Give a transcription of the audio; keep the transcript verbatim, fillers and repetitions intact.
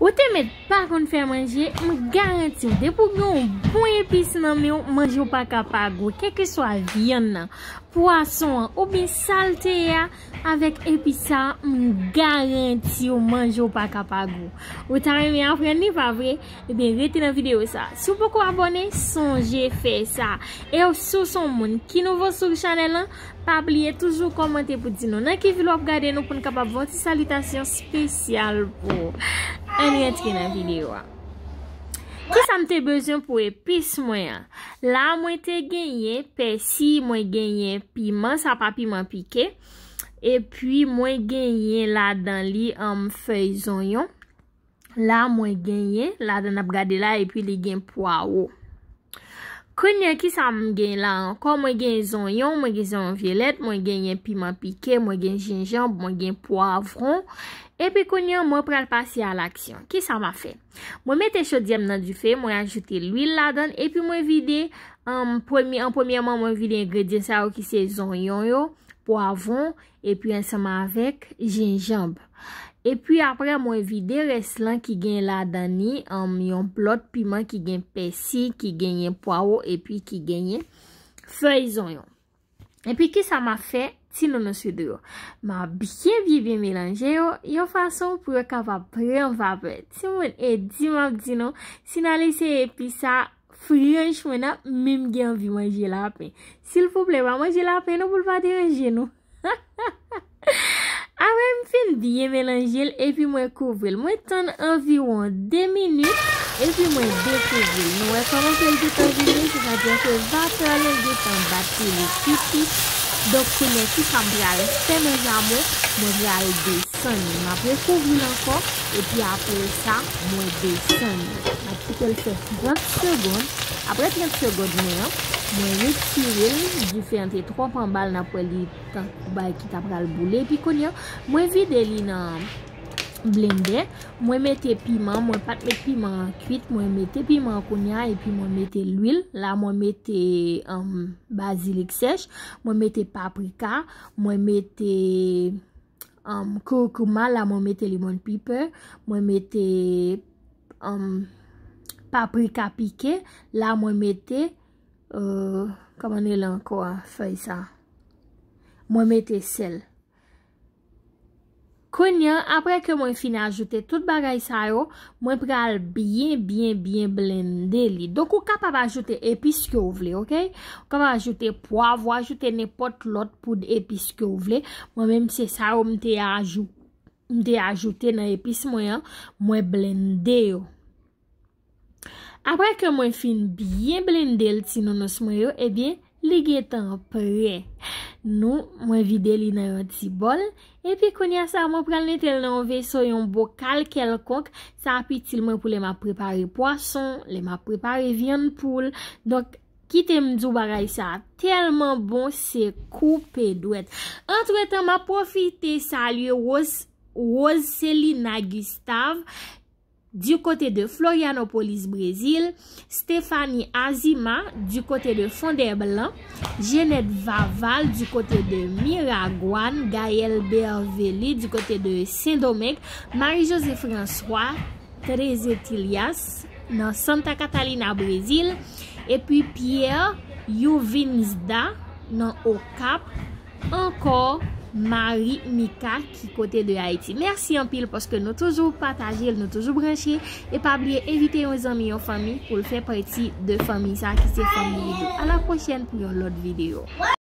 Ou te mèt pa konn fè manje, m garanti w, depi w gen yon bon epis nan men w, manje w pa ka pa gou, kèlkeswa vyann nan, pwason an, oubyen sa l te ye a, avèk epis sa, m garanti w, manje w pa ka pa gou. Ou ta renmen aprann li, pa vre? Ebyen, rete nan videyo sa. Si w poko abòne, sonje fè sa. E w, si w se yon moun ki nouvo sou chanèl lan, pa bliye toujou kòmante pou di nou nan ki vil w ap gade nou pou n kapab fè yon ti salitasyon espesyal pou ou. Ann rantre nan videyo a. Kisa m te bezwen pou epis mwen an? La, mwen te genyen pèsi, mwen genyen piman, sa pa piman pike. Epi, mwen genyen ladan li, um, fèy zonyon. La, mwen genyen, ladan n ap gade la, epi li gen pwawo. Kounye a, kisa m gen la ankò? Mwen gen zonyon, mwen gen zonyon vyolèt, mwen genyen piman pike, mwen gen jenjanm, mwen gen pwavwon. Epi kounye a, mwen pral pase a laksyon. Kisa m ap fè? Mwen mete chodyè m nan dife, mwen ajoute lwil ladan l, epi mwen vide, an premye, an premyèman, mwen vide engredyan sa yo ki se zonyon yo, pwavwon, epi ansanm avèk jenjanm. Epi apre, mwen vide rès lan ki gen ladan li, um, yon lòt piman ki gen pèsi, ki genyen pwawo, epi ki genyen fèy zonyon. Epi kisa m ap fè? Ti nounouswit yo. M ap byen, byen, byen melanje yo, yon fason pou yo kapab pran vapè. Timoun, e di m ap di nou, si n al eseye epis sa, franchman, n ap menm gen anvi manje lapen. Silvouplè, pa manje lapen non, pou l pa deranje nou. Apre m fin byen melanje l, epi mwen kouvri l. Mwen tann anviwon de minit, epi mwen dekouvri l. Nou wè kòman ke l gentan vini, sètadi ke vapè lan gentan bat pou li piti. Donk, kounye a, kisa m pral fè, mezanmi? Mwen pral desann li. M ap rekouvri l ankò, epi apre sa, mwen desann li. M ap kite l fè trant segonn. Apre trant segonn mwen an, mwen retire l, dife an te twòp anba l, n ap wè li tankou bagay ki ta pral boule. Epi kounye a, mwen vide li nan blendè. Mwen mete piman, mwen pa t met piman an kwit, mwen mete piman an kounye a, epi mwen mete lwil. La, mwen mete, um, bazilik sèch, mwen mete paprika, mwen mete, um, kurkuma, la, mwen mete lemon pepper, mwen mete, um, paprika pike, la, mwen mete, euh, kòman rele ankò a, fèy sa? Mwen mete sèl. Kounye a, apre ke mwen fin ajoute tout bagay sa yo, mwen pral byen, byen, byen blende li. Donk, ou kapab ajoute epis ke w vle, oke? Ou kapab ajoute pwav, ou ajoute nenpòt lòt poud epis ke w vle. Mwen menm, se sa yo m te ajou-, m te ajoute nan epis mwen an, mwen blende yo. Apre ke mwen fin byen blende l, ti nounous mwen yo, ebyen, li gentan prè. Nou, mwen vide li nan yon ti bòl. Epi kounye a sa, mwen pral mete l nan yon veso, yon bokal kèlkonk. Sa ap itil mwen pou lè m ap prepare pwason, lè m ap prepare vyann poul. Donk, kite m di w bagay sa tèlman bon, se koupe dwèt. Antretan, m ap pwofite salye Rose, Rose Selina Gustave, du côté de Florianópolis, Brésil, Stéphanie Azima, du côté de Fond des Blancs, Jeanette Vaval, du côté de Miragwàn, Gaël Bervely, du côté de Saint-Domingue, Marie-Josée François, Treze Tilias, nan Santa Catarina, Brezil, epi Pierre Yuvinzda, nan Okap, ankò Marie Mika ki kote de Ayiti. Mèsi anpil paske nou toujou pataje l, nou toujou branche. E pa bliye envite yon zanmi, yon fanmi pou l fè pati de fanmi sa ki se fanmi Lido. A la pwochèn pou yon lòt videyo.